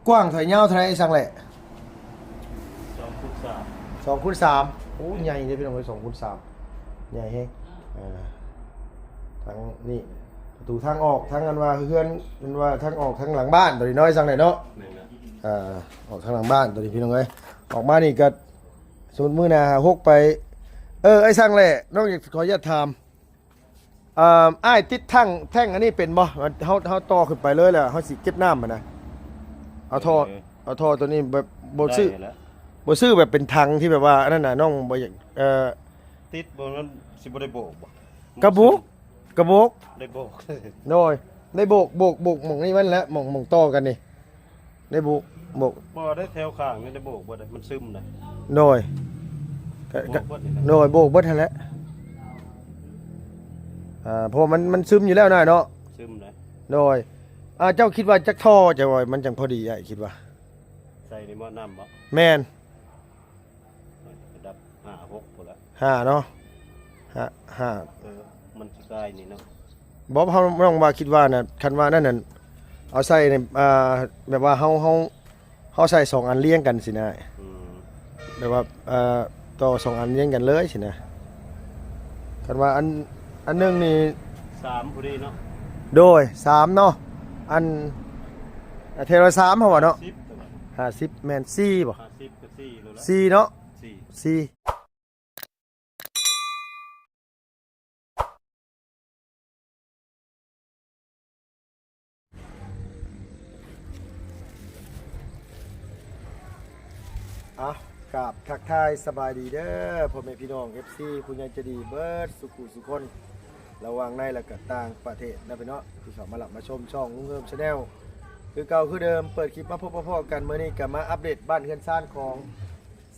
ກວ້າງເທົ່າໃດ ຍາວເທົ່າໃດ ໄອ້ຊ່າງແຫຼະ? ສອງຄູນສາມ ສອງຄູນສາມ. ໂອ້ ໃຫຍ່ເດ້ພີ່ນ້ອງເອີຍ ສອງຄູນສາມ ໃຫຍ່ແຮງ. ອ່າ ທາງນີ້ປະຕູທາງອອກ ທາງອັນວ່າເຮືອນ ອັນວ່າທາງອອກທາງຫຼັງບ້ານ ໂຕນີ້ເນາະ ໄອ້ຊ່າງແຫຼະເນາະ. ແມ່ນແລ້ວ ອ່າ ອອກທາງຫຼັງບ້ານໂຕນີ້ ພີ່ນ້ອງເອີຍ. ອອກມານີ້ກໍ ສົມມຸດມື້ໜ້າຫົກໄປ. ເອີ ໄອ້ຊ່າງແຫຼະ ນ້ອງຢາກຂໍອະນຸຍາດຖາມ ອ່າ ອ້າຍຕິດຖັງແທ້ງອັນນີ້ເປັນບໍ່? ເຮົາ ເຮົາຕໍ່ຂຶ້ນໄປເລີຍແລ້ວເຮົາຊິເກັບນ້ຳຫັ້ນນະ. ເອົາທໍ່ ເອີ ເອົາທໍ່ໂຕນີ້ແບບບໍ່ຊື້ ໄດ້ແລ້ວ ບໍ່ຊື້ແບບເປັນຖັງທີ່ແບບວ່າອັນນັ້ນນະ ນ້ອງບໍ່ຢາກ ເອີ ຕິດບໍ່? ມັນຊິບໍ່ໄດ້ໂບກບໍ່? ກະໂບກ ກະໂບກ ໄດ້ໂບກ ໂດຍ ໄດ້ໂບກ ໂບກ ໂບກໝ່ອງນີ້ມັນແຫຼະ ໝ່ອງ ໝ່ອງຕໍ່ກັນນີ້ ໄດ້ໂບກ ໂບກ. ບໍ່ໄດ້ແຖວຂ້າງນີ້ໄດ້ໂບກບໍ່ໄດ້ ມັນຊຶມນະ. ໂດຍ ກະ ໂບກເບິດນີ້ນະ ໂດຍ ໂບກເບິດຫັ້ນແຫຼະ. ອ່າ ເພາະວ່າມັນ ມັນຊຶມຢູ່ແລ້ວນະເນາະ ຊຶມນະ. ໂດຍ ອ່າ ເຈົ້າຄິດວ່າຈັກທໍ່ ເຈົ້າວ່າມັນຈັ່ງພໍດີ ອ້າຍຄິດວ່າ? ໃສ່ໃນໝໍ້ນ້ຳບໍ່? ແມ່ນ. ລະດັບຫ້າຫົກພຸ້ນລະ ຫ້າເນາະ ຫ້າ ຫ້າ. ເອີ ມັນຊິກາຍນີ້ເນາະ. ບໍ່ ເຮົາ ນ້ອງວ່າ ຄິດວ່ານະ ຄັນວ່ານັ້ນນັ້ນ ເອົາໃສ່ໃນ ອ່າ ແບບວ່າເຮົາ ເຮົາ ເຮົາໃສ່ສອງອັນລຽງກັນຊີ້ນະ. ອືມ ແບບວ່າ ເອີ ຕໍ່ສອງອັນລຽງກັນເລີຍຊີ້ນະ. ຄັນວ່າອັນ ອັນໜຶ່ງນີ້ ສາມພໍດີເນາະ. ໂດຍ ສາມເນາະ ອັນ ແຖວລະສາມ ເຮົາວ່າເນາະ ຫ້າສິບ ແມ່ນສີ່ບໍ່? ຫ້າສິບ ສີ່ເນາະ ສີ່ ສີ່. ອ່ະ ກາບທັກທາຍສະບາຍດີເດີ ພໍ່ແມ່ພີ່ນ້ອງ ເອັຟຊີ ຜູ້ໃຫຍ່ໃຈດີເບິດສູ່ຜູ້ສູ່ຄົນ ລະຫວ່າງໃນ ແລະ ກະຕ່າງປະເທດນະພີ່ນ້ອງ ທີ່ເຂົ້າມາຮັບມາຊົມຊ່ອງລຸງເຮີມ Channel ຄືເກົ່າຄືເດີມ. ເປີດຄລິບມາພົບມາພໍ້ກັນ ມື້ນີ້ກະມາອັບເດດບ້ານເຮືອນຊານຂອງ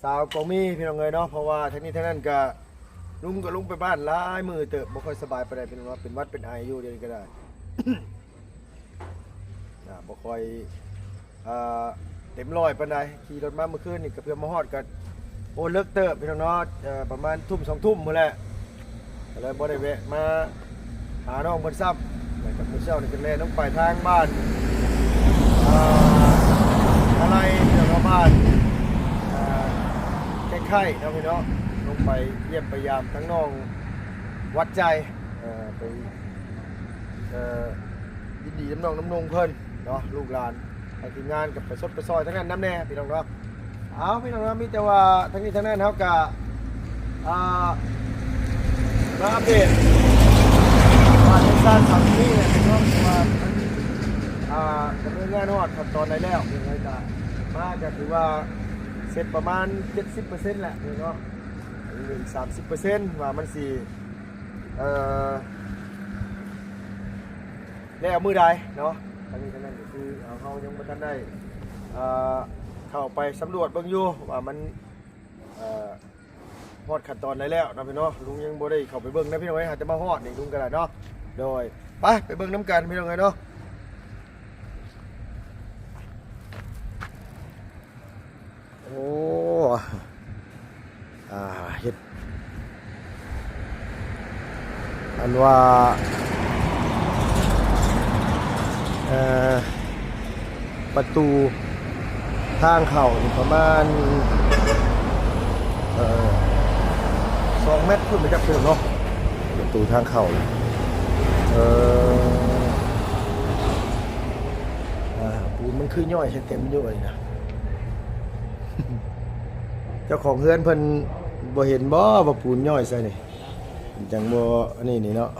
ສາວກອງມີ ພີ່ນ້ອງເອີຍເນາະ. ເພາະວ່າທັງນີ້ທັງນັ້ນກະ ລຸງກະລົງໄປບ້ານຫຼາຍມື້ເຕີບ ບໍ່ຄ່ອຍສະບາຍປານໃດ ພີ່ນ້ອງເນາະ ເປັນຫວັດເປັນໄອຢູ່ ດຽວນີ້ກະໄດ້ ອ່າ ບໍ່ຄ່ອຍ ອ່າ ເຕັມຮ້ອຍປານໃດ. ຂີ່ລົດມາມື້ຄືນນີ້ກະເພື່ອມາຮອດກະ ໂອ້ ເລິກເຕີບ ພີ່ນ້ອງເນາະ ເອີ ປະມານທຸ່ມສອງທຸ່ມພຸ້ນແຫຼະ ກະເລີຍບໍ່ໄດ້ແວະມາ ຫານ້ອງເພິ່ນຊ້ຳ. ແລ້ວກະມື້ເຊົ້ານີ້ກະແລ່ນລົງໄປທາງບ້ານ ອ່າ ອາໄລ ເລື່ອງວ່າບ້ານ ອ່າ ແຄງໄຄ້ເນາະພີ່ນ້ອງ ລົງໄປຢ້ຽມໄປຢາມທັງນ້ອງຫວັດໃຈ ເອີ ໄປ ເອີ ຍິນດີນຳນ້ອງນຳນຸ່ງເພິ່ນເນາະ ລູກຫຼານ ໃຫ້ທີມງານກັບໄປຊົດໄປຊ່ອຍທັງນັ້ນນຳແດ່ ພີ່ນ້ອງເນາະ. ເອົາ ພີ່ນ້ອງເນາະ ມີແຕ່ວ່າທັງນີ້ທັງນັ້ນເຮົາກະ ອ່າ ມາອັບເດດບ້ານເຮືອນຊານສາວກອງມີແຫຼະເນາະ ເພາະວ່າ ອ່າ ດຳເນີນງານຮອດຂັ້ນຕອນໃດແລ້ວ ເພິ່ນກະມາກະຖືວ່າເສັດປະມານເຈັດສິບເປີເຊັນແຫຼະເນາະ ເຫຼືອອີກສາມສິບເປີເຊັນວ່າມັນຊິ ເອີ ແລ້ວມື້ໃດເນາະ. ທັງນີ້ທັງນັ້ນກະຄືເຮົາ ເຮົາຍັງບໍ່ທັນໄດ້ ເອີ ເຂົ້າໄປສຳຫຼວດເບິ່ງຢູ່ວ່າມັນ ເອີ ຮອດຂັ້ນຕອນໃດແລ້ວເນາະພີ່ນ້ອງ. ລຸງຍັງບໍ່ໄດ້ເຂົ້າໄປເບິ່ງນະພີ່ນ້ອງເອີຍ ຫາແຕ່ມາຮອດນີ້ລຸງກະໄດ້ເນາະ. ໂດຍ ໄປ ໄປເບິ່ງນຳກັນພີ່ນ້ອງເອີຍເນາະ. ໂອ້ ອ່າ ເຮັດ ອັນວ່າ ເອີ ປະຕູທາງເຂົ້ານີ້ປະມານ ເອີ ສອງແມັດພຸ້ນໄປຈັກເຕີມເນາະ ປະຕູທາງເຂົ້າ. ເອີ ອ່າ ປູນມັນຄືຍ້ອຍໃສ່ເຕັມຢູ່ນີ້ນະ. ເຈົ້າຂອງເຮືອນເພິ່ນບໍ່ເຫັນບໍ່ວ່າປູນຍ້ອຍໃສ່ນີ້? ເພິ່ນຈັ່ງບໍ່ອັນນີ້ນີ້ເນາະ.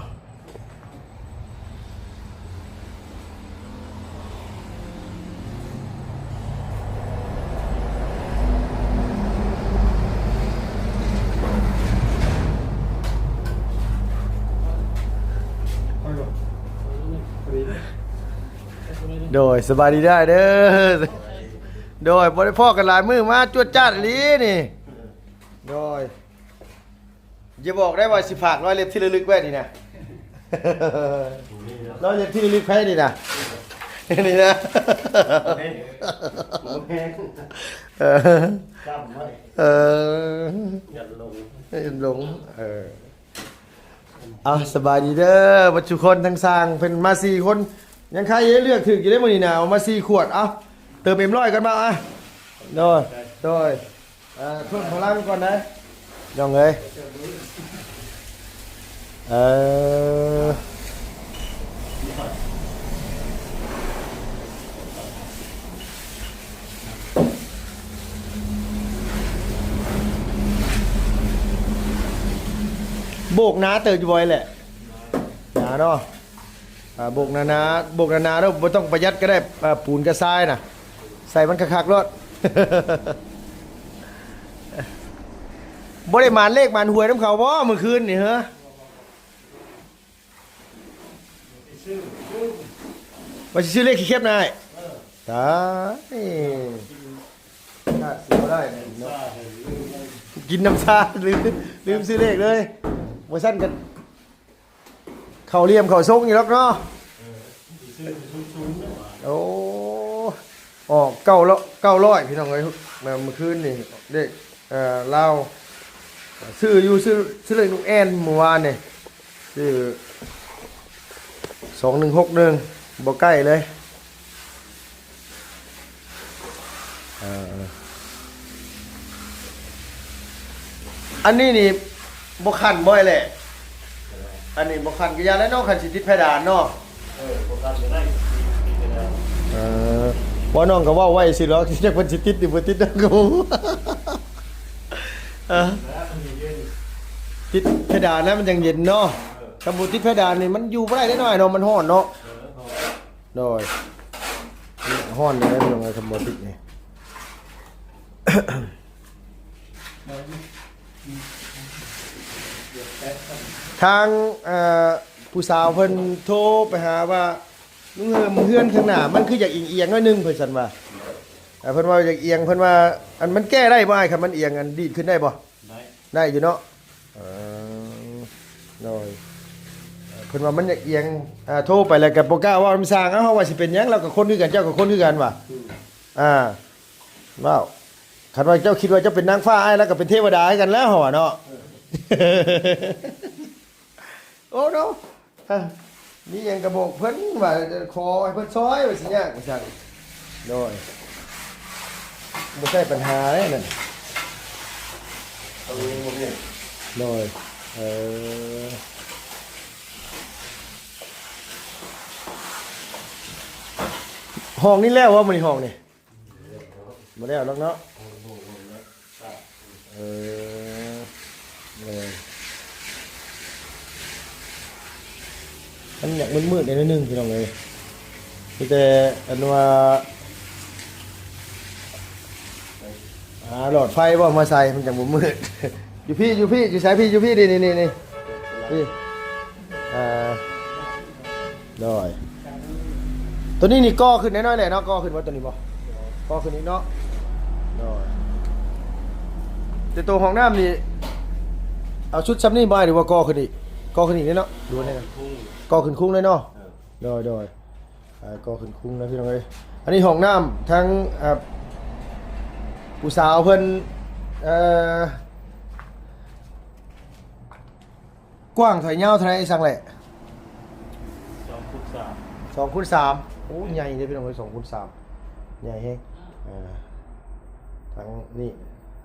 ໂດຍ ສະບາຍດີເດີ້ ເດີ້. ໂດຍ ບໍ່ໄດ້ພໍ້ກັນຫຼາຍມື້ ມາຈວດຈາດອີ່ຫຼີນີ້. ໂດຍ ຢ່າບອກໄດ້ວ່າຊິຝາກຮອຍເລັບທີ່ລະລຶກໄວ້ນີ້ນະ. ຮອຍເລັບທີ່ລະລຶກໃຜນີ້ນະ? ນີ້ນະ. ເອີ ເອີ ຢ່າຫຼົງ ຢ່າຫຼົງ ເອີ. ເອົາ ສະບາຍດີເດີ້ ເບິດທຸກຄົນ ທັງຊ່າງເພິ່ນມາສີ່ຄົນ ຍັງໃຄເລືອກຖືກຢູ່ເດ້ມື້ນີ້ນະ ເອົາມາສີ່ຂວດ. ເອົາ ເຕີມເອັມຮ້ອຍກ່ອນບ່າວ ອ່ະ ໂດຍ ໂດຍ ເອີ ເພີ່ມພະລັງກ່ອນໄດ໋ ນ້ອງເອີຍ ເອີ ໂບກໜາເຕີບຢູ່ບໍ່ແຫຼະ ໜາເນາະ ອ່າ ໂບກໜາໆ ໂບກໜາໆ ແລ້ວບໍ່ຕ້ອງປະຢັດກໍໄດ້ ອ່າ ປູນກັບຊາຍນະ ໃສ່ມັນຄັກໆໂລດ ບໍ່ໄດ້ໝານເລກໝານຫວຍນຳເຂົາບໍ່ມື້ຄືນນີ້ເຮີ? ວ່າຊິຊື້ເລກຂີ້ເຂັບນະອ້າຍ ຕາຍ ຂາດຊິບໍ່ໄດ້ເນາະ ກິນນ້ຳຊາ ລືມ ລືມຊື້ເລກເລີຍ ບໍ່ຊັ້ນກໍ ເຂົ້າຫຼ່ຽມເຂົ້າຊົງຢູ່ດອກເນາະ ເອີ ຊິຊື້ສູງໆ ໂອ້ ອອກເກົ້າຮ້ອຍ ເກົ້າຮ້ອຍ ພີ່ນ້ອງເອີຍ ເມື່ອ ເມື່ອຄືນນີ້ເລກ ເອີ ລາວ ຊື້ຢູ່ ຊື້ ຊື້ເລກລູກແອນມື້ວານນີ້ ຊື້ ສອງໜຶ່ງຫົກໜຶ່ງ ບໍ່ໃກ້ເລີຍ. ເອີ ອັນນີ້ນີ້ບໍ່ຄັນບໍ່ແຫຼະ ອັນນີ້ບໍ່ຄັນກໍຢ່າແຫຼະເນາະ ຄັນຊິຕິດເພດານເນາະ ເອີ ບໍ່ຄັນກໍໄດ້ ຕິດ ຕິດໄປແລ້ວ ເອີ ວ່ານ້ອງກໍເວົ້າໄວ້ຊື່ເນາະ ຈັກເພິ່ນຊິຕິດຫຼືບໍ່ຕິດ ນ້ອງກໍບໍ່ຮູ້ ເອີ ແລ້ວມັນເຢັນ ຕິດເພດານແລ້ວມັນຈັ່ງເຢັນເນາະ ເອີ ຄັນບໍ່ຕິດເພດານນີ້ມັນຢູ່ບໍ່ໄດ້ເດ້ນ້ອຍເນາະ ມັນຮ້ອນເນາະ ເອີ ຮ້ອນ ໂດຍ ຮ້ອນເດ້ພີ່ນ້ອງເອີຍ ຄັນບໍ່ຕິດນີ້ ທາງ ເອີ ຜູ້ສາວເພິ່ນໂທໄປຫາວ່າ ລຸງເຮີມ ເຮືອນຂ້າງໜ້າມັນຄືຢາກອຽງໆໜ້ອຍໜຶ່ງ ເພິ່ນຊັ້ນວ່າ ເອີ ເພິ່ນວ່າຢາກອຽງ ເພິ່ນວ່າ ອັນ ມັນແກ້ໄດ້ບໍ່ອ້າຍ ຄັນມັນອຽງ ອັນ ດີດຂຶ້ນໄດ້ບໍ່? ໄດ້ ໄດ້ຢູ່ເນາະ ເອີ ໂດຍ ເພິ່ນວ່າມັນຢາກອຽງ ອ່າ ໂທໄປແລ້ວກໍບໍ່ກ້າເວົ້ານຳຊ່າງ ເອົ້າ ເຮົາວ່າຊິເປັນຫຍັງ ລາວກໍຄົນຄືກັນ ເຈົ້າກໍຄົນຄືກັນວ່າ ອືມ ອ່າ ເວົ້າ ຄັນວ່າເຈົ້າຄິດວ່າເຈົ້າເປັນນາງຟ້າ ອ້າຍລາວກໍເປັນເທວະດາຄືກັນແລ້ວ ເຮົາວ່າເນາະ ເອີ ໂອ້ເນາະ ເອີ ມີຫຍັງກໍບອກເພິ່ນວ່າ ຂໍໃຫ້ເພິ່ນຊ່ອຍວ່າຊິຍາກວ່າຊັ້ນ ໂດຍ ບໍ່ໃຊ້ປັນຫາເດ້ນັ້ນ ເອົາເອງບໍ່ແມ່ນ ໂດຍ ເອີ ຫ້ອງນີ້ແລ້ວບໍ່ມື້ນີ້ ຫ້ອງນີ້? ບໍ່ແລ້ວດອກເນາະ ເອີ ເອີ ມັນຢາກມືດໆແດ່ໜ້ອຍໜຶ່ງພີ່ນ້ອງເອີຍ ມີແຕ່ອັນວ່າ ຫາຫຼອດໄຟບໍ່ມາໃສ່ ມັນຈັ່ງບໍ່ມືດ ຢູ່ພີ້ ຢູ່ພີ້ ຢູ່ໃສພີ້ ຢູ່ພີ້ ນີ້ໆໆ ນີ້ ພີ້ ອ່າ ໂດຍ ໂຕນີ້ນີ້ກໍ່ຂຶ້ນແນ່ນອນແຫຼະເນາະ ກໍ່ຂຶ້ນບໍ່ໂຕນີ້ບໍ່? ກໍ່ຂຶ້ນອີກເນາະ ໂດຍ ແຕ່ໂຕຫ້ອງນ້ຳນີ້ ເອົາຊຸດຊ່ຳນີ້ບໍ່ ຫຼືວ່າກໍ່ຂຶ້ນອີກ? ກໍ່ຂຶ້ນອີກເດ້ເນາະ ຫຼືວ່າແນວໃດ? ກໍ່ຂຶ້ນຄຸງເລີຍເນາະ ເອີ ໂດຍ ໂດຍ ອ່າ ກໍ່ຂຶ້ນຄຸງນະພີ່ນ້ອງເອີຍ ອັນນີ້ຫ້ອງນ້ຳທາງ ອ່າ ຜູ້ສາວເພິ່ນ ເອີ ກວ້າງເທົ່າໃດ ຍາວເທົ່າໃດ ໄອ້ສັງແຫຼະ? ສອງຄູນສາມ ສອງຄູນສາມ ໂອ້ ໃຫຍ່ເດ້ພີ່ນ້ອງເອີຍ ສອງຄູນສາມ ໃຫຍ່ແຮງ ອ່າ ທາງນີ້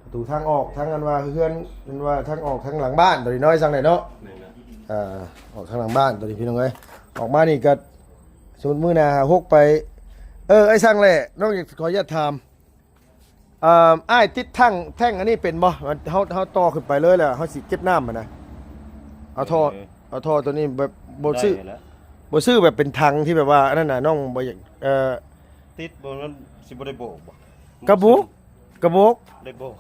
ປະຕູທາງອອກ ທາງອັນວ່າເຮືອນ ອັນວ່າທາງອອກທາງຫຼັງບ້ານ ໂຕນີ້ເນາະ ໄອ້ສັງແຫຼະເນາະ ແມ່ນລະ ອ່າ ອອກທາງຫຼັງບ້ານ ໂຕນີ້ພີ່ນ້ອງເອີຍ ອອກມານີ້ກໍ ສົມມຸດມື້ໜ້າຫາຫົກໄປ ເອີ ໄອ້ສັງແຫຼະ ນ້ອງຢາກຂໍອະນຸຍາດຖາມ ອ່າ ອ້າຍຕິດຖັງ ແທ້ງອັນນີ້ເປັນບໍ່? ເຮົາ ເຮົາຕໍ່ຂຶ້ນໄປເລີຍແລ້ວເຮົາຊິເກັບນ້ຳຫັ້ນນະ ເອົາທໍ່ ເອີ ເອົາທໍ່ໂຕນີ້ແບບບໍ່ຊື້ ໄດ້ແລ້ວ ບໍ່ຊື້ແບບເປັນຖັງທີ່ແບບວ່າອັນນັ້ນນະ ນ້ອງບໍ່ຢາກ ເອີ ຕິດບໍ່ ມັນຊິບໍ່ໄດ້ໂບກບໍ່? ກະໂບກ ກະໂບກ ໄດ້ໂບກ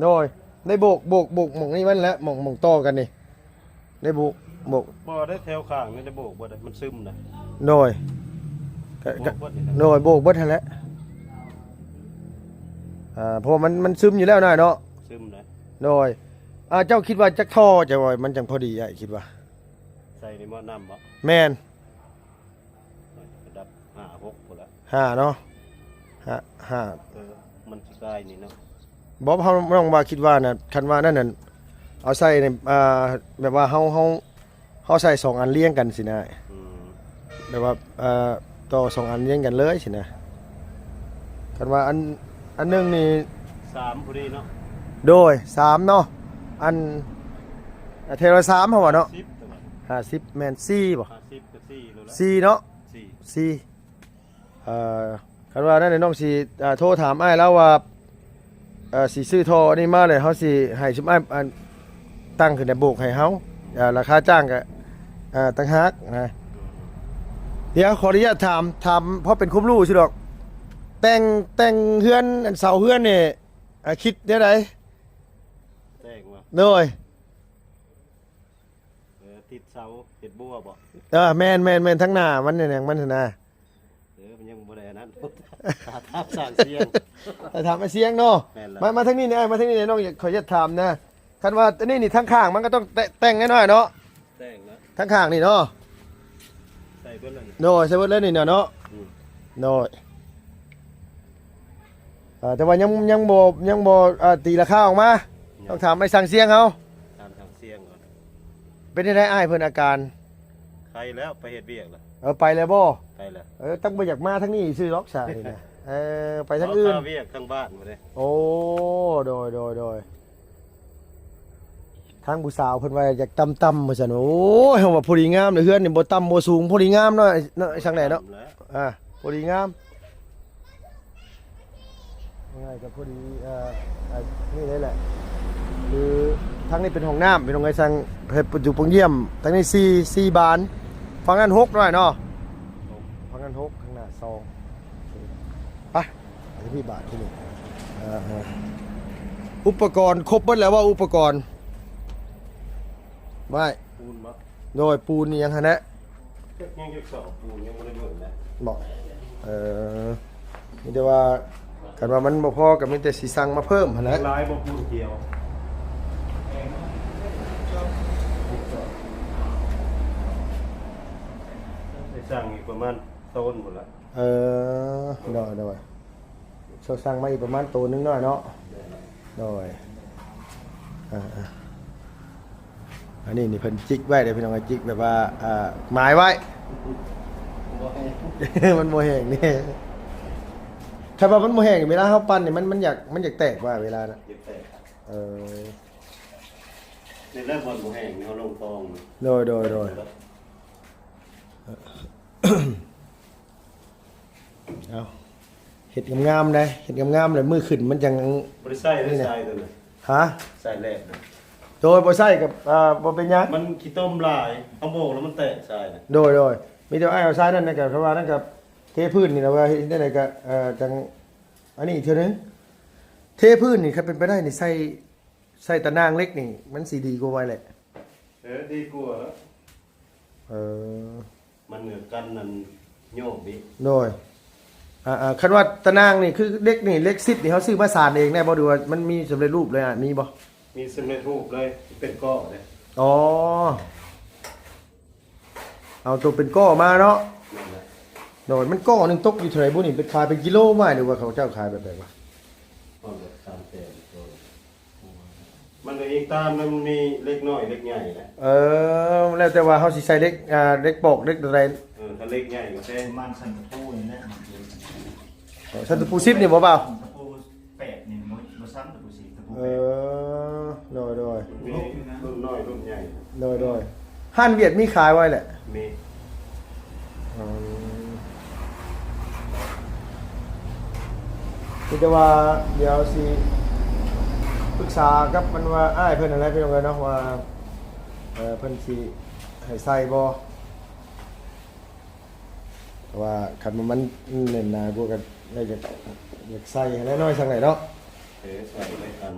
ໂດຍ ໄດ້ໂບກ ໂບກ ໂບກໝ່ອງນີ້ມັນແຫຼະ ໝ່ອງ ໝ່ອງຕໍ່ກັນນີ້ ໄດ້ໂບກ ໂບກ ບໍ່ໄດ້ແຖວຂ້າງນີ້ໄດ້ໂບກເບິດ ມັນຊຶມນະ ໂດຍ ກະ ໂບກເບິດນີ້ນະ ໂດຍ ໂບກເບິດຫັ້ນແຫຼະ ອ່າ ເພາະວ່າມັນ ມັນຊຶມຢູ່ແລ້ວນະເນາະ ຊຶມນະ ໂດຍ ອ່າ ເຈົ້າຄິດວ່າຈັກທໍ່ ເຈົ້າວ່າມັນຈັ່ງພໍດີ ອ້າຍຄິດວ່າ ໃສ່ໃນໝໍ້ນ້ຳບໍ່? ແມ່ນ ລະດັບຫ້າຫົກພຸ້ນລະ ຫ້າເນາະ ຫ້າ ຫ້າ ເອີ ມັນຊິກາຍນີ້ເນາະ ບໍ່ ເຮົາ ນ້ອງວ່າ ຄິດວ່ານະ ຄັນວ່ານັ້ນນັ້ນ ເອົາໃສ່ໃນ ອ່າ ແບບວ່າເຮົາ ເຮົາ ເຮົາໃສ່ສອງອັນລຽງກັນຊີ້ນະ ອືມ ແບບວ່າ ເອີ ຕໍ່ສອງອັນລຽງກັນເລີຍຊີ້ນະ ຄັນວ່າອັນ ອັນໜຶ່ງນີ້ ສາມພໍດີເນາະ. ໂດຍ ສາມເນາະ. ອັນ ແຖວລະສາມເຮົາວ່າເນາະ. ສິບ ແຕ່ວ່າ ຫ້າສິບແມ່ນສີ່ບໍ? ຫ້າສິບກໍສີ່ໂລລະ ສີ່ເນາະ. ສີ່ ສີ່ ເອີ ຄັນວ່ານັ້ນນ້ອງຊິ ເອີ ໂທຖາມອ້າຍລາວວ່າ ເອີ ຊິຊື້ທໍ່ອັນນີ້ມາແລ້ວ ເຮົາຊິໃຫ້ຊຸມອ້າຍ ອັນ ຕັ້ງຂຶ້ນໃຫ້ໂບກໃຫ້ເຮົາ ເອີ ລາຄາຈ້າງກະ ເອີ ຕ່າງຫາກນະ. ດຽວຂໍອະນຸຍາດຖາມ ຖາມພໍເປັນຄວາມຮູ້ຊື່ດອກ. ແຕ່ງ ແຕ່ງເຮືອນ ອັນເສົາເຮືອນນີ້ ເອີ ຄິດແນວໃດ? ແຕ່ງວ່າ ໂດຍ ເອີ ຕິດເສົາເຮັດບົວບໍ? ເອີ ແມ່ນໆໆ ທາງໜ້າມັນຫຍັງມັນຫັ້ນນະ. ເອີ ມັນຍັງບໍ່ໄດ້ອັນນັ້ນ ຖ້າຖາມຊ່າງຊຽງ ຖ້າຖາມອ້າຍຊຽງເນາະ. ແມ່ນລະ ມາ ມາທາງນີ້ແດ່ ມາທາງນີ້ແດ່ ນ້ອງຢາກ ຂໍຢາກຖາມນະ. ຄັນວ່າອັນນີ້ນີ້ ທາງຂ້າງມັນກໍຕ້ອງແຕ່ ແຕ່ງແນ່ນອນເນາະ. ແຕ່ງລະ ທາງຂ້າງນີ້ເນາະ. ໃສ່ເບິດແລ້ວນີ້ ໂດຍ ໃສ່ເບິດເລີຍນີ້ນະເນາະ. ອືມ ໂດຍ ເອີ ແຕ່ວ່າຍັງ ຍັງບໍ່ ຍັງບໍ່ ເອີ ຕີລາຄາອອກມາ. ຍັງ ຕ້ອງຖາມໄອ້ຊ່າງຊຽງເຮົາ ຖາມຊ່າງຊຽງກ່ອນ. ເປັນຈັ່ງໃດອ້າຍເພິ່ນອາການ? ໄຄແລ້ວ ໄປເຮັດວຽກແລ້ວ. ເອີ ໄປແລ້ວບໍ? ໄປແລ້ວ. ເອີ ຕັ້ງບໍ່ຢາກມາທາງນີ້ຊື່ດອກຊະນີ້ນະ. ເອີ ໄປທາງອື່ນ ເອົາຄາວຽກທາງບ້ານພຸ້ນເດ້. ໂອ້ ໂດຍ ໂດຍ ໂດຍ. ທາງຜູ້ສາວເພິ່ນວ່າຢາກຕ່ຳໆ ວ່າຊັ້ນ. ໂອ້ຍ ເຮົາວ່າພໍດີງາມເດ້ ເຮືອນນີ້ບໍ່ຕ່ຳບໍ່ສູງ ພໍດີງາມເນາະ ເນາະ ຊ່າງແຫຼະເນາະ. ອ່າ ພໍດີງາມ ງ່າຍກໍພໍດີ ເອີ ເອີ ນີ້ເລີຍແຫຼະ. ຄືທາງນີ້ເປັນຫ້ອງນ້ຳ ເປັນຫ້ອງໃຫ້ຊ່າງ ໃຫ້ຢູ່ໂປງຢ້ຽມ. ທາງນີ້ສີ່ ສີ່ບານ ຝັ່ງນັ້ນຫົກໜ້ອຍເນາະ. ຝັ່ງນັ້ນຫົກ ຂ້າງໜ້າສອງ. ໄປ ໄປທີ່ບາດທີ່ນີ້ ເອີ ອຸປະກອນຄົບເບິດແລ້ວບໍ່? ອຸປະກອນ ໄວ້ ປູນບໍ່? ໂດຍ ປູນອີ່ຫຍັງຫັ້ນແຫຼະ. ຍັງຈັກສອບ ປູນຍັງບໍ່ໄດ້ເບິ່ງນະ. ບໍ່ ເອີ ມີແຕ່ວ່າ ຄັນວ່າມັນບໍ່ພໍກໍມີແຕ່ຊິສັ່ງມາເພີ່ມຫັ້ນແຫຼະ. ຫຼາຍບໍ່ ປູນກ່ຽວ? ໄດ້ສັ່ງອີກປະມານໂຕນພຸ້ນລະ. ເອີ ໂດຍ ໂດຍ. ເຈົ້າສັ່ງມາອີກປະມານໂຕໜຶ່ງໜ້ອຍເນາະ. ໂດຍ ອ່າໆ ອັນນີ້ນີ້ເພິ່ນຈິກໄວ້ເດ້ພີ່ນ້ອງ ຈິກແບບວ່າ ອ່າ ໝາຍໄວ້ ມັນບໍ່ແຫ້ງນີ້. ຄັນວ່າມັນບໍ່ແຫ້ງ ເວລາເຮົາປັ່ນນີ້ ມັນ ມັນຢາກ ມັນຢາກແຕກວ່າເວລານະ. ຢາກແຕກ. ເອີ ນີ້ແຫຼະບ່ອນບໍ່ແຫ້ງ ເຮົາລົງຄອງ. ໂດຍ ໂດຍ ໂດຍ. ເອົາ ເຮັດງາມໆ ໄດ໋ ເຮັດງາມໆ ແລ້ວມື້ຂຶ້ນມັນຈັ່ງ ບໍ່ໄດ້ໃສ່ເດ້ ໃສ່ຕົວນັ້ນ. ຮະ? ໃສ່ແຫຼກນະ. ໂດຍ ບໍ່ໃສ່ກໍ ເອີ ບໍ່ເປັນຫຍັງ ມັນຂີ້ຕົມຫຼາຍ ເຮົາໂບກແລ້ວມັນແຕກຊາຍນະ. ໂດຍ ໂດຍ. ມີແຕ່ອ້າຍເອົາຊາຍນັ້ນນະ ກໍເພາະວ່ານັ້ນກໍເທພື້ນນີ້ລະ ວ່າເຮັດຈັ່ງໃດກໍ ເອີ ຈັ່ງ ອັນນີ້ອີກເທື່ອໜຶ່ງ. ເທພື້ນນີ້ ຄັນເປັນໄປໄດ້ນີ້ ໃສ່ ໃສ່ຕາໜ່າງເຫຼັກນີ້ ມັນຊິດີກວ່າໄວແຫຼະ. ເອີ ດີກວ່າ. ເອີ ມັນກໍກັນອັນໂຍກອີກ. ໂດຍ ອ່າໆ ຄັນວ່າຕາໜ່າງນີ້ ຄືເຫຼັກນີ້ ເຫຼັກຊິດນີ້ ເຮົາຊື້ມາສານເອງໄດ້ບໍ່ ຫຼືວ່າມັນມີສຳເລັດຮູບເລີຍ? ອ່າ ມີບໍ່? ມີສຳເລັດຮູບເລີຍ ເປັນກໍເດ້. ອໍ ເອົາໂຕເປັນກໍມາເນາະ. ແມ່ນແຫຼະ. ໂດຍ ມັນກໍໜຶ່ງຕົກຢູ່ເທົ່າໃດບຸນີ້? ເປັນຂາຍເປັນກິໂລບໍ່ ຫຼືວ່າເຂົາເຈົ້າຂາຍແບບໃດວະ? ຮອດແບບສາມແສນໂຕ. ມັນກໍອີງຕາມນະ ມັນມີເຫຼັກນ້ອຍເຫຼັກໃຫຍ່ນະ. ເອີ ແລ້ວແຕ່ວ່າເຮົາຊິໃສ່ເຫຼັກ ອ່າ ເຫຼັກປອກເຫຼັກໃດ. ເອີ ຖ້າເຫຼັກໃຫຍ່ກໍແພງ ປະມານຊັ້ນຕະປູນີ້ແຫຼະ. ເອີ ຊັ້ນຕະປູສິບນີ້ບໍ່ບ່າວ? ຕະປູແປດນີ້ບໍ່ ບໍ່ຊັ້ນຕະປູສິບ ຕະປູແປດ. ເອີ ໂດຍ ໂດຍ ມີລຸ້ນນ້ອຍລຸ້ນໃຫຍ່. ໂດຍ ໂດຍ. ຮ້ານຫວຽດມີຂາຍໄວ້ແຫຼະ. ມີ. ອືມ ມີແຕ່ວ່າດຽວຊິປຶກສາກັບມັນວ່າ ອ້າຍເພິ່ນຫັ້ນແຫຼະ ພີ່ນ້ອງເອີຍເນາະ ວ່າ ເອີ ເພິ່ນຊິໃຫ້ໃສ່ບໍ່. ເພາະວ່າຄັນວ່າມັນແໜ້ນໜາກວ່າກໍຢາກ ຢາກໃສ່ຫັ້ນແຫຼະ ນ້ອຍຊ່ຳໃດເນາະ. ເອີ ໃສ່ໄດ້ທັນ.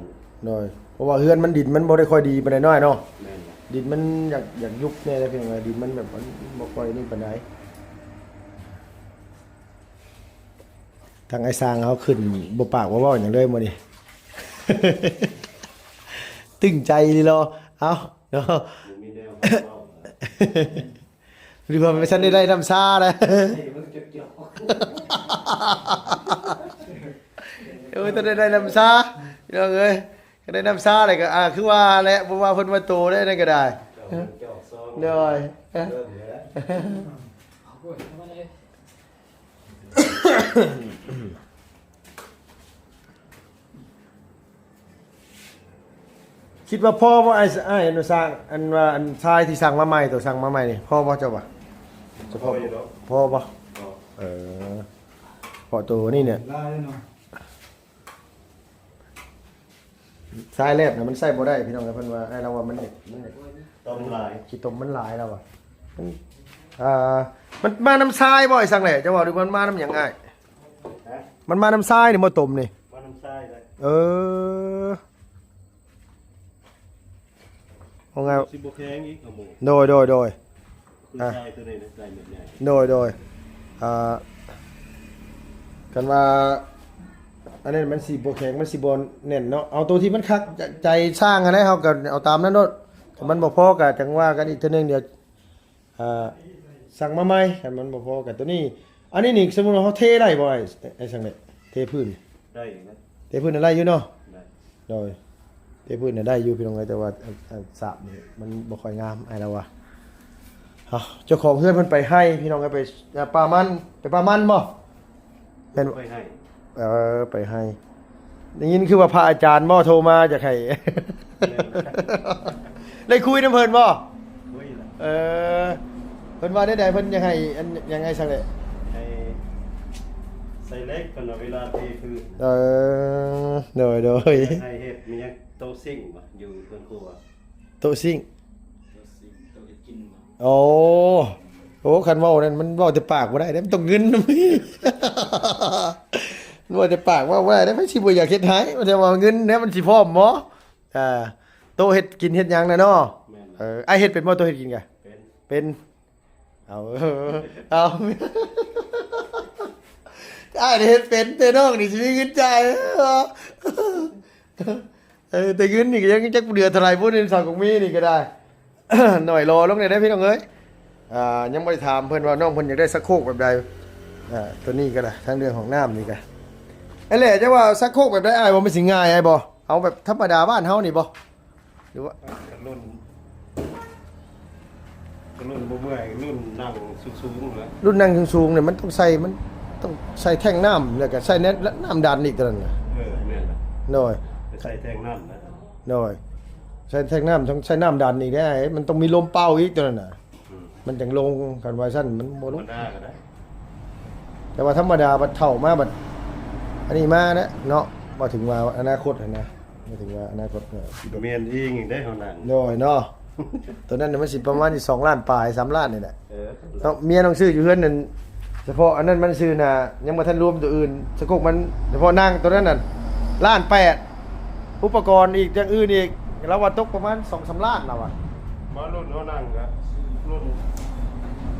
ໂດຍ ເພາະວ່າເຮືອນມັນ ດິນມັນບໍ່ໄດ້ຄ່ອຍດີປານໃດນ້ອຍເນາະ. ແມ່ນ. ດິນມັນຢາກ ຢາກຍຸບແດ່ເດ້ ພີ່ນ້ອງເອີຍ ດິນມັນແບບມັນບໍ່ຄ່ອຍນີ້ປານໃດ. ທາງອ້າຍຊ່າງເຮົາຂຶ້ນບໍ່ປາກບໍ່ເວົ້າຫຍັງເລີຍມື້ນີ້ ຕຶງໃຈອີ່ຫຼີເນາະ. ເອົ້າເນາະ ບໍ່ມີແນວເວົ້າ. ຫຼືວ່າມັນບໍ່ທັນໄດ້ໄດ້ນ້ຳຊານະ? ເອີ ບໍ່ທັນໄດ້ໄດ້ນ້ຳຊາ ພີ່ນ້ອງເອີຍ. ຄັນໄດ້ນ້ຳຊາແລ້ວກໍ ອ່າ ຄືວ່າແຫຼະ ບໍ່ວ່າເພິ່ນວ່າໂຕໄດ້ນັ້ນກໍໄດ້. ໂດຍ. ເລີ່ມແລ້ວ. ເອົາໂອ້ຍ ເອົາມາເລີຍ. ເອີ ເອີ ເອີ. ຄິດວ່າພໍບໍ່ ອ້າຍ ອ້າຍອະນຸສັກ ອັນວ່າອັນຊາຍທີ່ສັ່ງມາໃໝ່ ໂຕສັ່ງມາໃໝ່ນີ້ ພໍບໍ່ເຈົ້າວ່າ? ພໍຢູ່ດອກ ພໍບໍ່? ເອີ ເພາະໂຕນີ້ເນຍ ຊາຍແລບນະມັນໃຊ້ບໍ່ໄດ້ພີ່ນ້ອງເອີຍ ເພິ່ນວ່າ ອ້າຍລາວວ່າມັນ ມັນ ຕົມຫຼາຍ ຂີ້ຕົມມັນຫຼາຍລາວວ່າ ມັນ ອ່າ ມັນມານຳຊາຍບໍ່ ໄອ້ສັງແຫຼະ ເຈົ້າເວົ້າດູ ມັນມານຳຫຍັງອ້າຍ? ຮະ? ມັນມານຳຊາຍນີ້ບໍ່ຕົມນີ້? ມານຳຊາຍເລີຍ ເອີ ເອົາໄງ ຊິບໍ່ແຂງອີກ ໂດຍ ໂດຍ ໂດຍ ຄື ອ່າ ຊາຍໂຕນີ້ນະ ຊາຍເມັດໃຫຍ່ ໂດຍ ໂດຍ ອ່າ ຄັນວ່າ ອັນນັ້ນມັນຊິບໍ່ແຂງ ມັນຊິບໍ່ແໜ້ນເນາະ ເອົາໂຕທີ່ມັນຄັກ ໃຈ ໃຈຊ່າງຫັ້ນແຫຼະ ເຮົາກໍເອົາຕາມນັ້ນໂລດ ຖ້າມັນບໍ່ພໍກໍຈັ່ງວ່າກັນອີກເທື່ອໜຶ່ງ ດຽວ ອ່າ ສັ່ງມາໃໝ່ ຄັນມັນບໍ່ພໍກັນໂຕນີ້ ອັນນີ້ນີ້ ສົມມຸດວ່າເຮົາເທໄດ້ບໍ່ ອ້າຍ ອ້າຍສັງເດດ ເທພື້ນ ໄດ້ຢູ່ນະ ເທພື້ນນະໄດ້ຢູ່ເນາະ ໄດ້ ໂດຍ ເທພື້ນນະໄດ້ຢູ່ພີ່ນ້ອງເອີຍ ແຕ່ວ່າ ອັນ ອັນສາບນີ້ມັນບໍ່ຄ່ອຍງາມ ອ້າຍລາວວ່າ ເອົ້າ ເຈົ້າຂອງເຮືອນເພິ່ນໄປໄຮ່ພີ່ນ້ອງເອີຍ ໄປ ອ່າ ປ່າມັນ ໄປປ່າມັນບໍ່? ແມ່ນ ໄປໄຮ່ ເອີ ໄປໄຮ່ ໄດ້ຍິນຄືວ່າພະອາຈານບໍ່ໂທມາຢາກໃຫ້ ແມ່ນ ໄດ້ຄຸຍນຳເພິ່ນບໍ່? ຄຸຍແລ້ວ ເອີ ເພິ່ນວ່າແນວໃດ? ເພິ່ນຢາກໃຫ້ ອັນ ຫຍັງ ອ້າຍສັງເດດ? ໃຫ້ໃສ່ເຫຼັກ ເພິ່ນວ່າເວລາເທພື້ນ ເອີ ໂດຍ ໂດຍ ຢາກໃຫ້ເຮັດມີຫຍັງ ໂຕະຊິງບໍ່? ຢູ່ເຮືອນຄົວ ໂຕະຊິງ ໂຕະຊິງ ໂຕະເຮັດກິນບໍ່? ໂອ້ ໂອ້ ຄັນເວົ້ານັ້ນມັນເວົ້າແຕ່ປາກບໍ່ໄດ້ເດ້ ມັນຕ້ອງເງິນນຳ ມັນເວົ້າແຕ່ປາກເວົ້າບໍ່ໄດ້ເດ້ ໃຜຊິບໍ່ຢາກເຮັດໃຫ້ ແຕ່ວ່າເງິນແນວມັນຊິພ້ອມບໍ່? ອ່າ ໂຕະເຮັດກິນເຮັດຫຍັງນະເນາະ ແມ່ນ ເອີ ອ້າຍເຮັດເປັນບໍ່ ໂຕະເຮັດກິນກະ? ເປັນ ເປັນ ເອົາ ເອົາ ອ້າຍເຮັດເປັນ ແຕ່ນ້ອງນີ້ຊິມີເງິນຈ່າຍ ເອີ ແຕ່ເງິນນີ້ກໍຍັງຈັກເດືອເທົ່າໃດພຸ້ນ ເຫັນສາວກົກມີນີ້ກໍໄດ້ ໜ້ອຍລໍລົງແດ່ເດີພີ່ນ້ອງເອີຍ ອ່າ ຍັງບໍ່ໄດ້ຖາມເພິ່ນວ່ານ້ອງເພິ່ນຢາກໄດ້ຊັກໂຄກແບບໃດ ອ່າ ໂຕນີ້ກໍໄດ້ ທັງເລື່ອງຫ້ອງນ້ຳນີ້ກໍ ອັນແຫຼະ ຈະວ່າຊັກໂຄກແບບໃດອ້າຍ ບໍ່ ມັນຊິງ່າຍອ້າຍບໍ່? ເອົາແບບທຳມະດາບ້ານເຮົານີ້ບໍ່? ຫຼືວ່າ ລຸ້ນ ລຸ້ນບໍ່ເມື່ອຍ ລຸ້ນນັ່ງສູງໆແຫຼະ ລຸ້ນນັ່ງສູງໆນີ້ ມັນຕ້ອງໃສ່ ມັນຕ້ອງໃສ່ແທ້ງນ້ຳ ແລ້ວກໍໃສ່ແນ- ນ້ຳດັນອີກຕົວນັ້ນນະ ເອີ ແມ່ນລະ ໂດຍ ໄປໃສ່ແທ້ງນ້ຳນະ ໂດຍ ໃສ່ແທ້ງນ້ຳ ຕ້ອງໃສ່ນ້ຳດັນອີກເດ້ ມັນຕ້ອງມີລົມເປົ່າອີກຕົວນັ້ນນະ ອືມ ມັນຈັ່ງລົງ ຄັນວ່າຊັ້ນມັນບໍ່ລົງ ທຳມະດາກໍໄດ້ ແຕ່ວ່າທຳມະດາບັດເຖົ້າມາບັດ ອັນນີ້ມາແລ້ວເນາະ ວ່າເຖິງວ່າອະນາຄົດຫັ້ນນະ ໝາຍເຖິງວ່າອະນາຄົດ ແມ່ນອີງໄດ້ເຮົານັ້ນ ໂດຍເນາະ ໂຕນັ້ນມັນຊິປະມານຢູ່ສອງລ້ານປາຍ ສາມລ້ານນີ້ແຫຼະ ເອີ ເນາະ ເມຍນ້ອງຊື້ຢູ່ເຮືອນນັ້ນ ສະເພາະອັນນັ້ນມັນຊື້ນະ ຍັງບໍ່ທັນລວມໂຕອື່ນ ສະກົກມັນ ສະເພາະນັ່ງໂຕນັ້ນນະ ລ້ານແປດ ອຸປະກອນອີກ ຢ່າງອື່ນອີກ ລາວວ່າຕົກປະມານສອງສາມລ້ານລາວວ່າ ມາລຸ້ນເຮົານັ່ງກະລຸ້ນ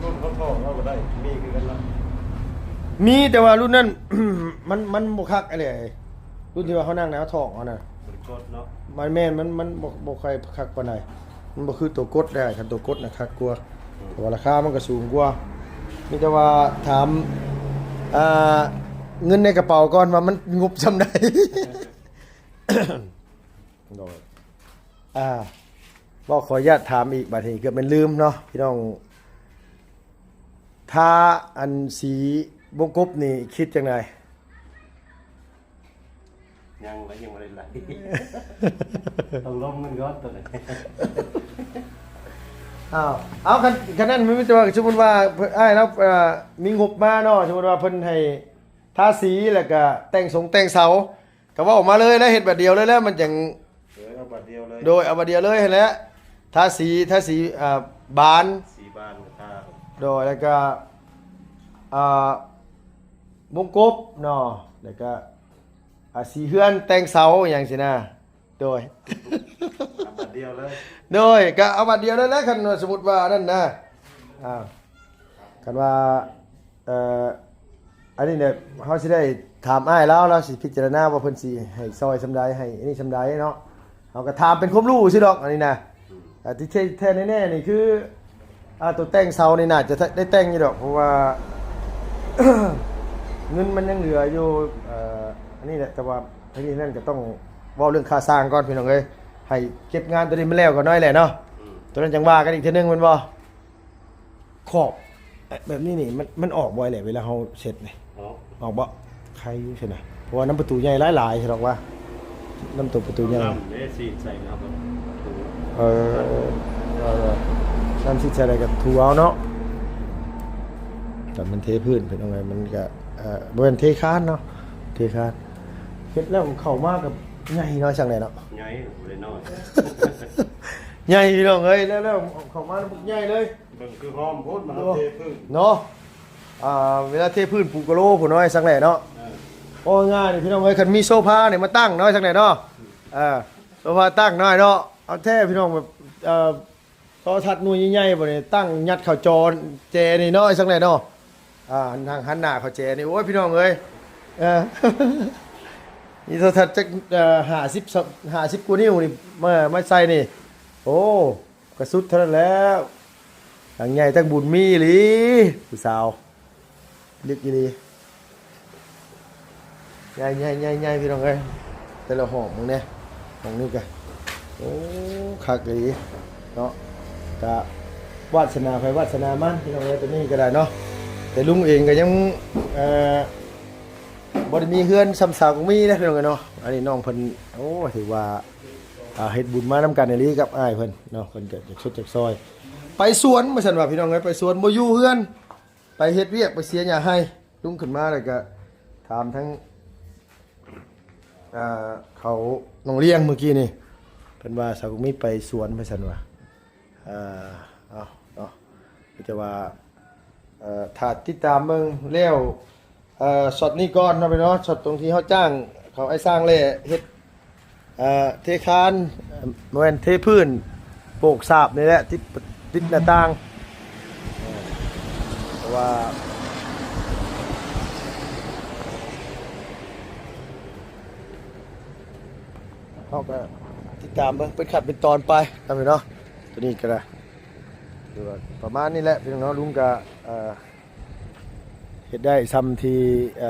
ລຸ້ນເຮົາຖອກເຮົາກໍໄດ້ ມີຄືກັນນະ ມີ ແຕ່ວ່າລຸ້ນນັ້ນ ມັນ ມັນບໍ່ຄັກອັນໃດ ລຸ້ນທີ່ວ່າເຮົານັ່ງນະ ເຮົາຖອກເຮົານະ ມັນກົດເນາະ ມັນແມ່ນ ມັນ ມັນບໍ່ ບໍ່ຄ່ອຍຄັກປານໃດ ມັນບໍ່ຄືໂຕກົດໄດ໋ ຄັນໂຕກົດນະຄັກກວ່າ ອືມ ເພາະວ່າລາຄາມັນກໍສູງກວ່າ ມີແຕ່ວ່າຖາມ ອ່າ ເງິນໃນກະເປົາກ່ອນວ່າມັນງົບສ່ຳໃດ ໂດຍ ອ່າ ເວົ້າ ຂໍອະນຸຍາດຖາມອີກ ບາດນີ້ເກືອບແມ່ນລືມເນາະ ພີ່ນ້ອງ ທາອັນສີວົງກົບນີ້ຄິດຈັ່ງໃດ? ຍັງລະ ຍັງບໍ່ໄດ້ລະ ຕ້ອງລົມເງິນກ່ອນໂຕນີ້ ອ້າວ ເອົາ ຄັນ ຄັນນັ້ນມີແຕ່ວ່າ ສົມມຸດວ່າ ອ້າຍລາວ ເອີ ມີງົບມາເນາະ ສົມມຸດວ່າເພິ່ນໃຫ້ທາສີ ແລ້ວກະແຕ່ງສົງແຕ່ງເສົາ ກໍເວົ້າມາເລີຍແຫຼະ ເຮັດບາດດຽວເລີຍແຫຼະ ມັນຈັ່ງ ເອີ ເອົາບາດດຽວເລີຍ ໂດຍ ເອົາບາດດຽວເລີຍຫັ້ນແຫຼະ ທາສີ ທາສີ ອ່າ ບານ ສີບານກໍທາ ໂດຍ ແລ້ວກໍ ອ່າ ວົງກົບເນາະ ແລ້ວກໍ ອ່າ ສີເຮືອນ ແຕ່ງເສົາ ຫຍັງຊີ້ນະ ໂດຍ ເອົາບາດດຽວເລີຍ ໂດຍ ກໍເອົາບາດດຽວເລີຍແຫຼະ ຄັນວ່າສົມມຸດວ່າອັນນັ້ນນະ ອ່າ ຄັນວ່າ ເອີ ອັນນີ້ແຫຼະ ເຮົາຊິໄດ້ຖາມອ້າຍລາວ ລາວຊິພິຈາລະນາວ່າເພິ່ນຊິໃຫ້ຊ່ອຍສ່ຳໃດ ໃຫ້ອັນນີ້ສ່ຳໃດເນາະ ເຮົາກໍຖາມເປັນຄວາມຮູ້ຊື່ດອກ ອັນນີ້ນະ ອືມ ອ່າ ທີ່ແທ້ໆແນ່ໆນີ້ຄື ອ່າ ຕົວແຕ່ງເສົານີ້ໜ້າຈະໄດ້ແຕ່ງຢູ່ດອກ ເພາະວ່າ ເງິນມັນຍັງເຫຼືອຢູ່ ເອີ ອັນນີ້ແຫຼະ ແຕ່ວ່າທັງນີ້ນັ້ນກໍຕ້ອງເວົ້າເລື່ອງຄ່າຊ່າງກ່ອນ ພີ່ນ້ອງເອີຍ ໃຫ້ເກັບງານຕົວນີ້ມັນແລ້ວກ່ອນໜ້ອຍແຫຼະເນາະ ອືມ ຕົວນັ້ນຈັ່ງວ່າກັນອີກເທື່ອໜຶ່ງແມ່ນບໍ່? ຂອບ ແບບນີ້ນີ້ ມັນ ມັນອອກບໍ່ແຫຼະ ເວລາເຮົາເຊັດນີ້ ອອກ ອອກບໍ່? ໄຄຢູ່ຊັ້ນນະ ເພາະວ່ານຳປະຕູໃຫຍ່ຫຼາຍໆຊັ້ນດອກວ່າ ນ້ຳຕົກປະຕູໃຫຍ່ ນ້ຳເດ້ ສີດໃສ່ແລ້ວກໍຖູ ເອີ ນ້ຳສີດໃສ່ແລ້ວກໍຖູເອົາເນາະ. ແຕ່ມັນເທພື້ນ ເປັນຈັ່ງໃດ ມັນກໍ ເອີ ບໍ່ແມ່ນເທຄານເນາະ ເທຄານ. ເຮັດແລ້ວເຂົ້າມາກໍໃຫຍ່ເນາະ ຈັ່ງໃດເນາະ ໃຫຍ່ ບໍ່ໄດ້ນ້ອຍ ໃຫຍ່ ພີ່ນ້ອງເອີຍ. ແລ້ວ ແລ້ວເຂົ້າມາບັກໃຫຍ່ເລີຍ ເບິ່ງຄືຫອມໂພດ ມາເທພື້ນເນາະ. ອ່າ ເວລາເທພື້ນປູກະໂລພຸ້ນເນາະ ຈັ່ງໃດເນາະ. ເອີ ເວົ້າງ່າຍໆນີ້ ພີ່ນ້ອງເອີຍ ຄັນມີໂຊຟານີ້ມາຕັ້ງເນາະ ຈັ່ງໃດເນາະ. ເອີ ໂຊຟາຕັ້ງໜ້ອຍເນາະ ເອົາແທ້ພີ່ນ້ອງ ແບບ ເອີ ໂທລະທັດໜ່ວຍໃຫຍ່ໆ ບັດນີ້ຕັ້ງຍັດເຂົ້າຈໍແຈນີ້ເນາະ ຈັ່ງໃດເນາະ. ອ່າ ນັ່ງຫັນໜ້າເຂົ້າແຈນີ້ ໂອ້ຍ ພີ່ນ້ອງເອີຍ ເອີ ມີໂທລະທັດຈັກ ເອີ ຫ້າສິບ ຫ້າສິບກວ່ານິ້ວນີ້ ມາ ມາໃສ່ນີ້ ໂອ້ ກະສຸດເທົ່ານັ້ນແລ້ວ. ຫຼັງໃຫຍ່ທັງບຸນມີອີ່ຫຼີ ຜູ້ສາວ ລຶກອີ່ຫຼີ ໃຫຍ່ໆໆໆ ພີ່ນ້ອງເອີຍ. ແຕ່ລະຫ້ອງເບິ່ງແດ່ ຫ້ອງນີ້ກະ ໂອ້ ຄັກອີ່ຫຼີເນາະ. ກະວາດສະໜາໃຜວາດສະໜາມັນ ພີ່ນ້ອງເອີຍ ຕົວນີ້ກໍໄດ້ເນາະ. ແຕ່ລຸງເອງກໍຍັງ ເອີ ບໍ່ໄດ້ມີເຮືອນສ່ຳສາວກົງມີເດ້ ພີ່ນ້ອງເອີຍເນາະ. ອັນນີ້ນ້ອງເພິ່ນ ໂອ້ ຖືວ່າ ອ່າ ເຮັດບຸນມານຳກັນອີ່ຫຼີກັບອ້າຍເພິ່ນເນາະ ເພິ່ນກໍຢາກຊົດຢາກຊ່ອຍ. ໄປສວນວ່າຊັ້ນວ່າ ພີ່ນ້ອງເອີຍ ໄປສວນ ບໍ່ຢູ່ເຮືອນ ໄປເຮັດວຽກ ໄປເສຍຫຍ້າໄຮ່. ລຸງຂຶ້ນມາແລ້ວກໍຖາມທັງ ອ່າ ເຂົານ້ອງລ້ຽງມື້ກີ້ນີ້ ເພິ່ນວ່າສາວກຸກມີໄປສວນວ່າຊັ້ນວ່າ. ເອີ ເອົາເນາະ ມີແຕ່ວ່າ ເອີ ຖ້າຕິດຕາມເບິ່ງແລ້ວ ເອີ ຊັອດນີ້ກ່ອນເນາະ ພີ່ນ້ອງເນາະ. ຊັອດຕົງທີ່ເຮົາຈ້າງເຂົາ ອ້າຍຊ່າງແຫຼ້ເຮັດ ເອີ ເທຄານ ບໍ່ແມ່ນເທພື້ນ ໂປກສາບນີ້ແຫຼະ ຕິດ ຕິດໜ້າຕ່າງ ເພາະວ່າ ເຮົາກໍຕິດຕາມເບິ່ງເປັນຂັ້ນເປັນຕອນໄປນຳເນາະ. ຕົວນີ້ກໍໄດ້ ຄືວ່າປະມານນີ້ແຫຼະ ພີ່ນ້ອງເນາະ. ລຸງກໍ ເອີ ເຮັດໄດ້ຊ່ຳທີ່ ເອີ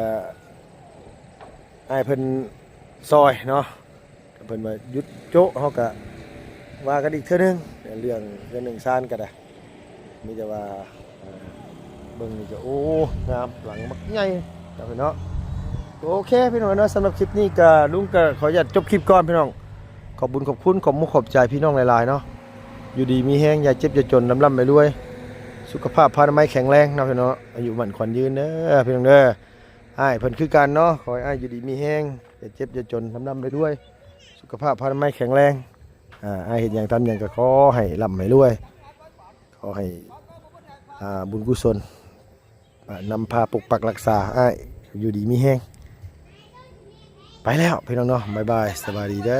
ອ້າຍເພິ່ນຊ່ອຍເນາະ. ເພິ່ນວ່າຢຸດໂຈະ ເຮົາກະວ່າກັນອີກເທື່ອໜຶ່ງ ເລື່ອງເຮືອນເລື່ອງຊານກໍໄດ້. ມີແຕ່ວ່າ ເອີ ເບິ່ງນີ້ກໍ ໂອ້ ງາມ ຫຼັງບັກໃຫຍ່ເນາະ ພີ່ນ້ອງເນາະ. ໂອເຄ ພີ່ນ້ອງເນາະ ສຳລັບຄລິບນີ້ກໍ ລຸງກໍຂໍອະນຸຍາດຈົບຄລິບກ່ອນ ພີ່ນ້ອງ. ຂອບບຸນຂອບຄຸນ ຂອບມຸກຂອບໃຈພີ່ນ້ອງຫຼາຍໆເນາະ. ຢູ່ດີມີແຮງ ຢ່າເຈັບຢ່າຈົນ ລ່ຳໆລວຍໆ ສຸຂະພາບພະນາໄມແຂງແຮງເນາະ ພີ່ນ້ອງເນາະ. ອາຍຸໝັ້ນຂວັນຍືນເດີ ພີ່ນ້ອງເດີ. ອ້າຍເພິ່ນຄືກັນເນາະ ຂໍໃຫ້ອ້າຍຢູ່ດີມີແຮງ ຢ່າເຈັບຢ່າຈົນ ລ່ຳໆລວຍໆ ສຸຂະພາບພະນາໄມແຂງແຮງ. ອາ ອ້າຍເຮັດຫຍັງທຳຫຍັງກໍຂໍໃຫ້ລ່ຳໃຫ້ລວຍ ຂໍໃຫ້ ອາ ບຸນກຸສົນ ອາ ນຳພາປົກປັກຮັກສາອ້າຍ ຢູ່ດີມີແຮງ. ໄປແລ້ວ ພີ່ນ້ອງເນາະ ບາຍບາຍ ສະບາຍດີເດີ.